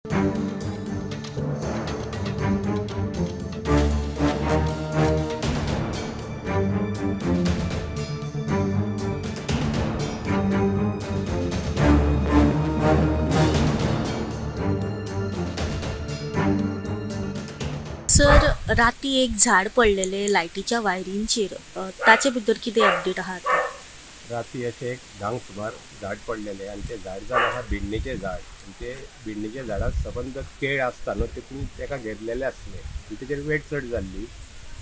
Sir, राती एक झाड पडलेले लायटीच्या वायरींचेर, ताचे भितर कितें अपडेट आहा? राती अशें एक 10 सुमार झाड पडलेले आनी ते झाड जावन आहा बिडणीचें झाड आनी ते बिडणीच्या झाडाक सबंद केळ आसता न्हू तितून तेका घेतलेले आसले आनी तेचेर वेट चड जाल्ली.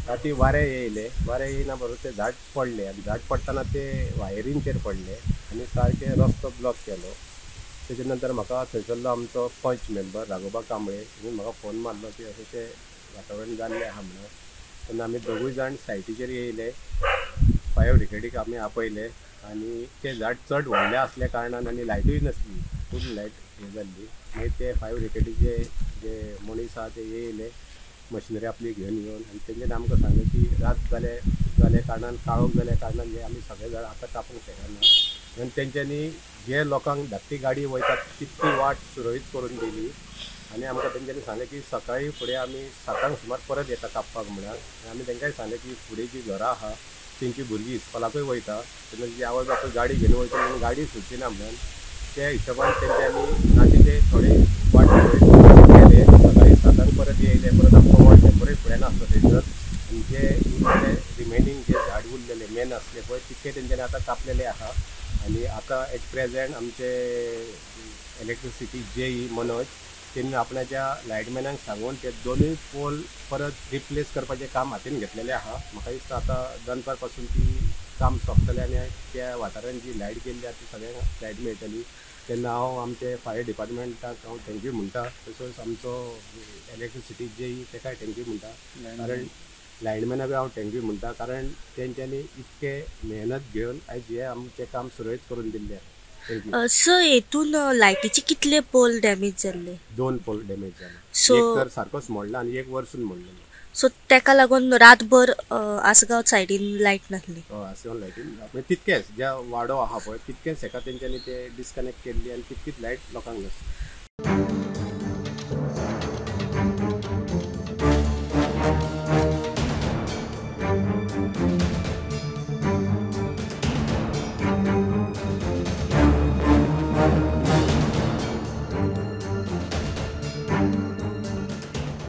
राती वारें येयलें, वारें येयना बरोबर तें झाड पडलें आनी झाड पडटना ते वायरींचेर पडलें आनी सारकें रस्तो ब्लॉक केलो. तेजे नंतर म्हाका थंयसरलो आमचो पंच मेंबर राघोबा कांबळे हिणी म्हाका फोन मारलो की अशें तें वातावरण जाल्लें आहा म्हणून. तेन्ना आमी दोगूय जाण सायटीचेर येयले, फायर ब्रिगेडीक आमी आपयले आनी तें झाड चड व्हडलें आसल्या कारणान आनी लायटूय नासली, फूल लायट हें जाल्ली. मागीर ते फायर ब्रिगेडीचे जे मनीस आहा ते येयले, मशिनरी आपली घेवन येवन आनी तेंच्यांनी आमकां सांगलें की रात जाल्या कारणान, काळोख जाल्या कारणान हे आमी सगळे झाड आतां कापूंक शकना. आनी तेंच्यांनी जे लोकांक धाकटी गाडी वयता तितकी वाट सुरळीत करून दिली आनी आमकां तेंच्यांनी सांगलें की सकाळीं फुडें आमी 7 सुमार परत येता कापपाक म्हणून. आनी आमी तेंकांय सांगलें की फुडें जी घरां आहा तेंची भुरगीं इस्कॉलाकूय वयता, तेन्ना जी आवय बापूय गाडी घेवन वयता म्हणून गाडी सुटची ना म्हणून त्या हिशोबान तेंच्यांनी राती ते थोडे वाट केले. सकाळीं 7 परत येयले, परत आमकां वॉर्ड मेंबरूय फुडें नासलो थंयसर आनी जे उरलेले रिमेनींग जे झाड उरलेले मेन आसले पळय तितके तेंच्यांनी आतां कापलेले आहा. आनी आतां एट प्रेजेंट आमचे इलेक्ट्रिसिटी जेई मनोज तेणी आपणाच्या लायटमॅनाक सांगून ते दोनूय पोल परत रिप्लेस करपाचें काम हातीन घेतलेलें आहा. म्हाका दिसता आतां दनपार पासून ती काम सोंपतलें आनी त्या वाठारान जी लायट गेल्ली आहा ती सगळ्यांक लायट मेळटली. तेन्ना हांव आमचे फायर डिपार्टमेंटाक हांव thank you म्हणटा, तसोच आमचो इलेक्ट्रिसिटी जेई तेकाय thank you म्हणटा, कारण लायनमॅनाकूय हांव thank you म्हणटा, कारण तेंच्यांनी इतके मेहनत घेवन आयज हें आमचें काम सुरळीत करून दिल्लें आहा. सर, हेतून लायटीचे कितले पोल डॅमेज जाल्ले? 2 पोल डॅमेज जाले, एक तर सारकोच मोडला आनी एक वरसून मोडलेलो. सो तेका लागून रातभर आसगांव सायडीन लायट नासली? हय, आसगांव लायटीन म्हणजे तितकेच ज्या वाडो आहा पळय तितकेच हेका तेंच्यांनी ते डिस्कनेक्ट केल्ली आनी तितकीच लायट लोकांक नासली.